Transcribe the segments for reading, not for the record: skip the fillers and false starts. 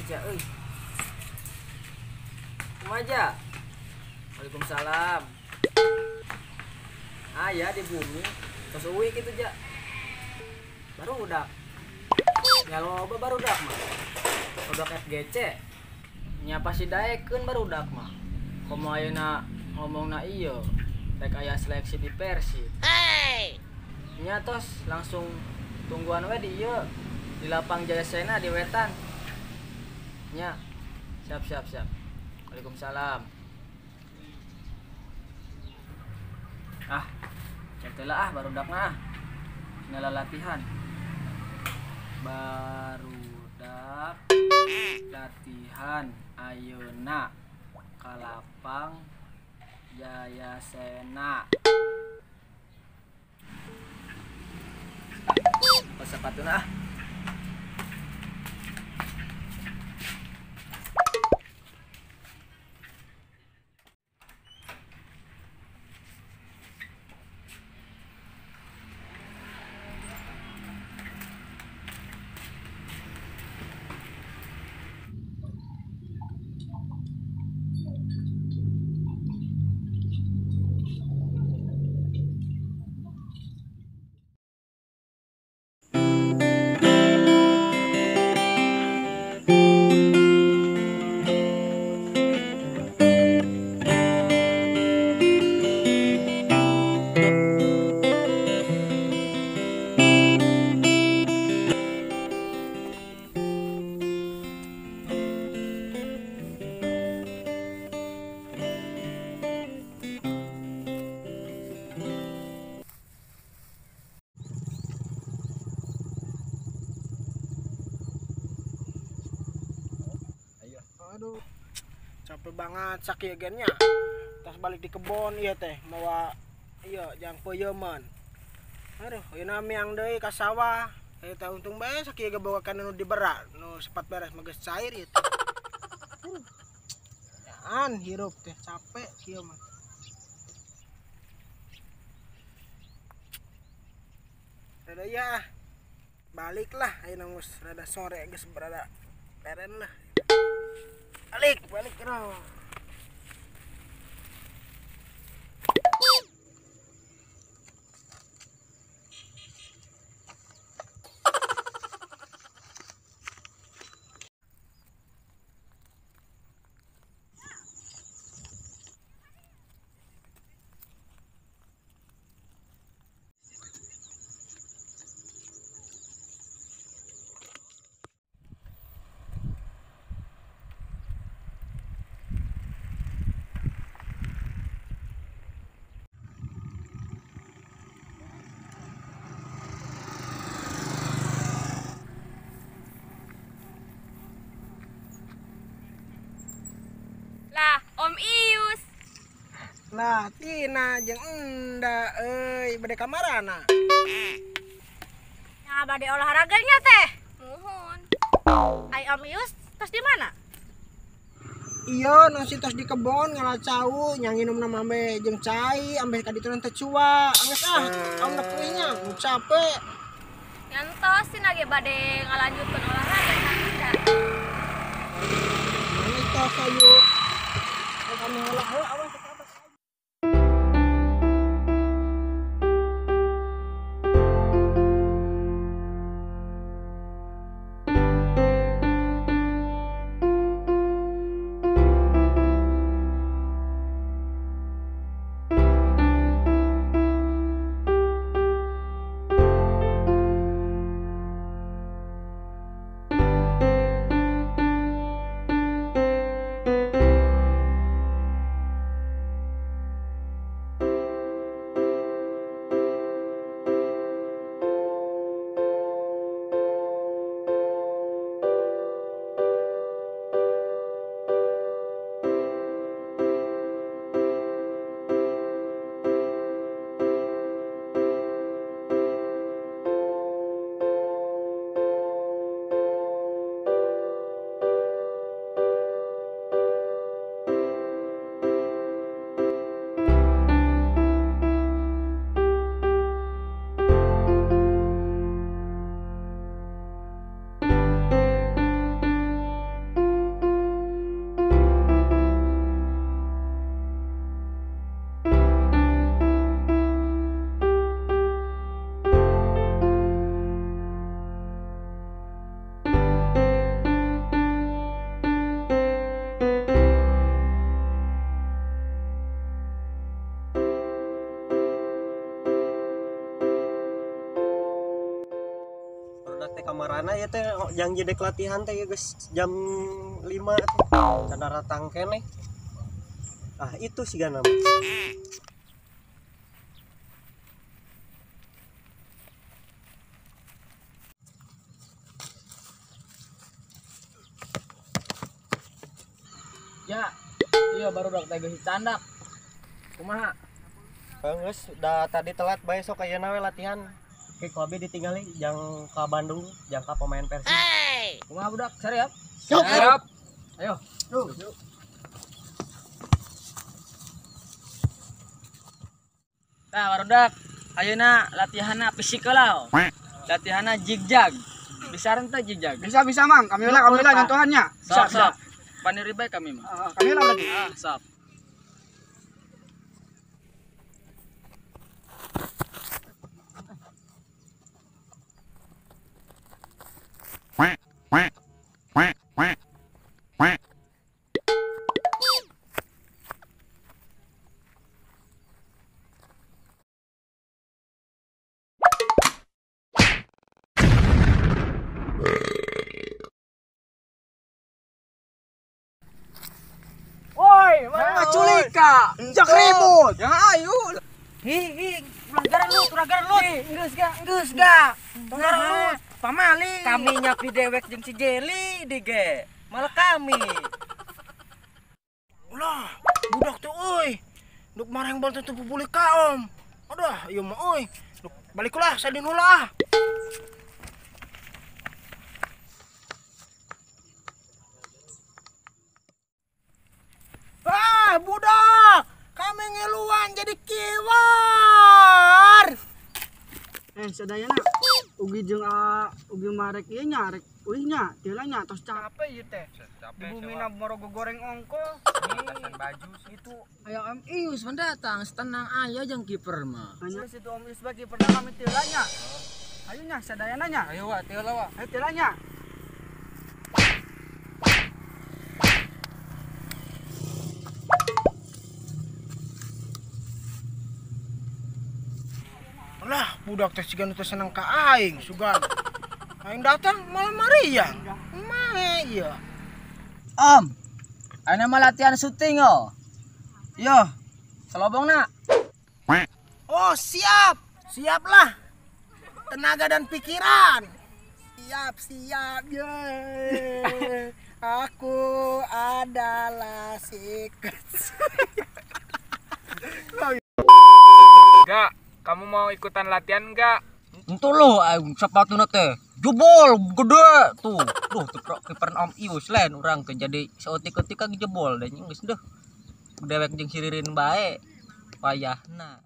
Ja euy. Kumaha ja? Waalaikumsalam. Ah ya di bumi tos euy kitu ja. Barudak. Nya loba barudak mah. Barudak FGC. Nya pasti daekeun barudak mah. Komo ayeuna ngomongna ieu rek aya seleksi di Persib. Hey. Nya tos langsung tungguan we di ieu di lapang Jayasena di wetan. Nya. Siap siap siap. Waalaikumsalam. Ah, cek heula ah barudakna ah. Nyala latihan. Barudak latihan ayeuna ka lapang Jayasena. Pas sepatuna ah. Aduh, capek banget sakit gennya. Tas balik di kebon iya teh, mawa iya jang peuyeman. Aduh, ayeuna miang deui ka sawah. Eta untung bae sakieu ge bawa kana nu dibera, nu sepat beres mah geus cair ieu teh. Yaan hirup teh capek kieu mah. Rada ya, baliklah ayeuna geus rada sore geus berada leren lah. Balik, balik bro. Lah, Om Ius. Lah, Tina jeung enda euy bade ka marana? Nah, bade olahraganya teh. Muhun. Ai Om Ius tos di mana? Iya, nasi tos di kebon ngala cau, nya nginumna ambe jeung cai, ambe ka ditu teh cua. Angges ah, am nya capek. Ngantos tina ge bade ngalanjutkeun olahraga nya. Ini tos ayu. Kami ngolah awas. Kamarana ieu teh jang jedek latihan teh geus jam 5 atuh. Can datang keneh. Ah itu sigana mah. Ya, iya baru dak teh geus candak. Kumaha? Geus da tadi telat bae sok ayeuna we latihan. Oke, ku abi ditinggali jang ka Bandung, jang ka pemain Persib. Hey. Kumaha budak? Siap? Siap. Ayo. Yuk. Nah, barudak, ayeuna latihanna fisik heula. Latihanna jigjag. Bisa henteu jigjag? Bisa Mang, kami lah nyantuhannya. Bisa, bisa. Paniri bae kami mah. Kami lah berarti. Ah, sok. Woi, mana culika? Jak ribut. Ya ayo. Hi, pelanggaran lu, pelanggaran lu. Geus ga. Pelanggaran lu. Pamali. Kami nyapi dewek jeung si Jeli dige. Malah kami. Ulah, budak tuh euy. Duk marang bal tuh pupuli ka om. Aduh, ieu mah euy. Duk balik ulah sadin ulah. Ah, budak, kami ngeluan jadi kiwar. Sadayana ugi jeung ugi marek ieu nya rek ulih nya teu nya tos capek ieu teh. Di bumina morogo goreng ongko. Atasan baju itu. Ayo Om Ius mendatang, tenang aja jeung kiper mah. Anya situ Om Ius bagi kiperna kami teu nya. Ayo nya sadayana nya. Ayo wa teu lah wa. Ayo teu nya. Lah, budak teh siga nu teu seneng ka aing sugan. Aing datang malah mariang. Mae ieu. Om, ayeuna mah latihan syuting oh. Yo, selobongna. Oh, siap. Siaplah. Tenaga dan pikiran. Siap, siap. Ye. Aku adalah si kecil. Enggak. Kamu mau ikutan latihan enggak? Entu loh, sepatuna teh jebol gede tuh. Duh, kiper Om Ius lain urang teh jadi saeutik-eutik ka jebol deh geus deuh. Dewek jeung siririn bae payahna.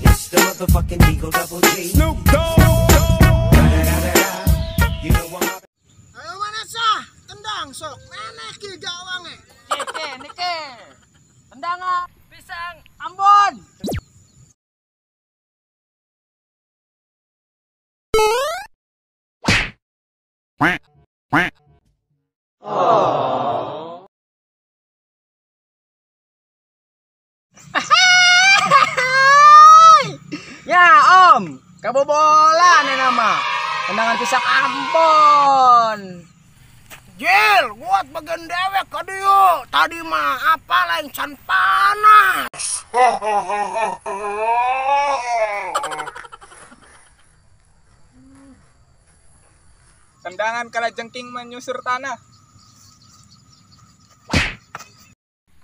It's the motherfucking Eagle Double G. Snoop Dogg. You know I'm Ayo mana sah? Tendang sok. Mana ki gawange? Nike, nike. Tendangan pisang Ambon. Oh. Ya Om, kebobolan ini nama. Tendangan pisang Ambon. Jil, buat bagian dewek ka dieu. Tadi mah apa lain can panas. Tendangan kalajengking menyusur tanah.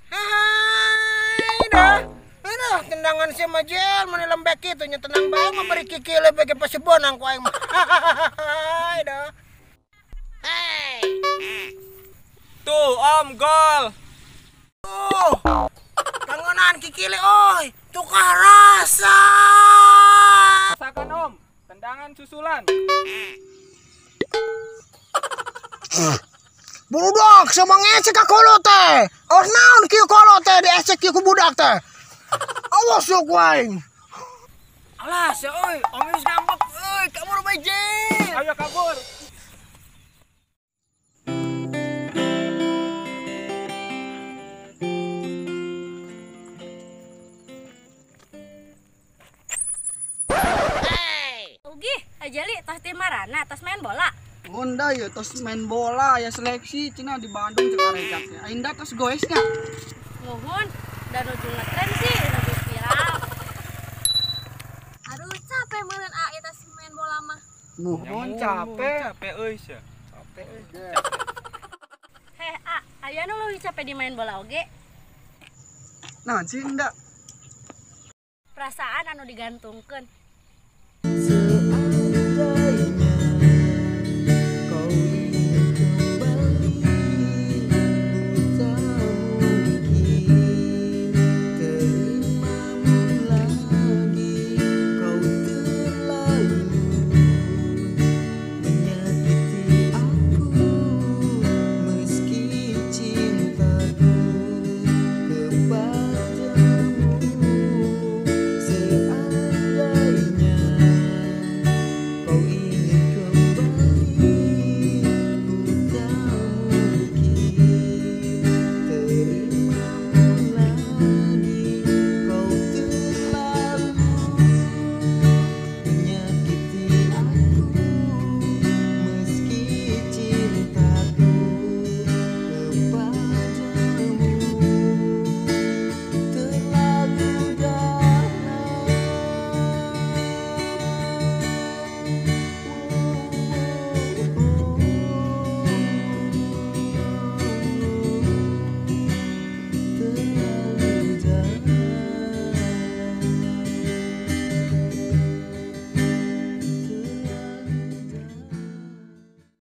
Hai dah. Aduh, tendangan si Majel mana lembek itu nya tenang bae memberi kiki lebih ke pasibonang ku aing mah. Hai dah. Tuh Om, gol. Tuh. Kangenan kikile oi, tukar rasa. Rasakan Om, tendangan susulan. Budak sama ngecek ka kolot teh. Oh naon kieu kolot teh diesek kieu ku budak teh. Awas yo ku aing. Alah, sia euy, Om Ius ngambek euy, kabur bae Jil. Ayo kabur. Ajali tos di marana tos main bola. Honda ya tos main bola ya seleksi cenah di Bandung cek arejak teh. Ainda tos goesnya. Nuhun, dan nuju ngetren sih, nuju viral. Aduh capek meureun a ieu tos main bola mah. Nuhun capek. Capek euy sia. Capek euy. Heh, a, aya nu leuwih capek di main bola oge. Nah, sih enggak. Perasaan anu digantungkeun.